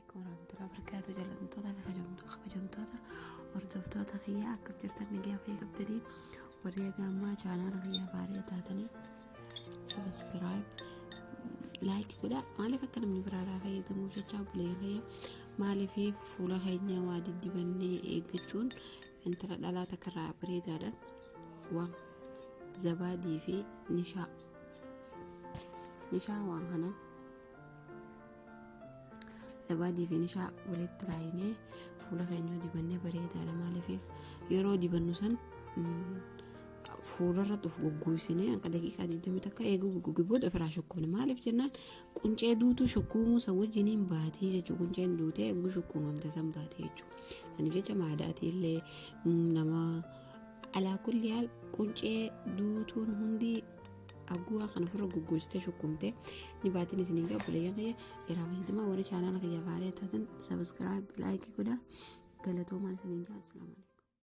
Alaikum warahmatullahi wabarakatuh. Jaallatamtoota fi kabajamtoota hordoftoota kiyyaa, akkam jirtan? Nagaa fayyaa qabdanii? Warri haga ammaa chaanaala kiyyaa faarii taatanii subscribe, like godhaa. Maaliif? Akka namni biraarraa fayyadamuuf jecha. Bulee kiyya, maaliif fuula keenya waa diddibannee eeggachuun intala dhalaa takkarraa bareedaadha. Waan zabaadii fi nishaa, waan kana zabaadii fi nishaa walitti raayinee fuula keenya yoo dibannee bareedaadha. Maaliif? Yeroo dibannu san fuularra of goggoisinee akka daqiiqaa 20 takka eeguu goggoge booda ofirraa shukkuumne. Maaliif jennaan, quncee duutuu shukkuumuu san wajjiniin baatii jechuudha. Qunceen duutee eeguu shukkuumamte san baatii jechuudha. Saniif jecha maadaatii illee nama alaa kulli haal quncee duutuun hundi aguwaa kana ofirra goggoisitee shukkuumte ni baatiin. Isiniin jaa, obboleeyyan kiyya, irraa fayyadamaa. Warri chaanaala kiyya faarii taatan subscribe, like godhaa. Galatoomaan isiniin jaa. Assalaamu alaikum.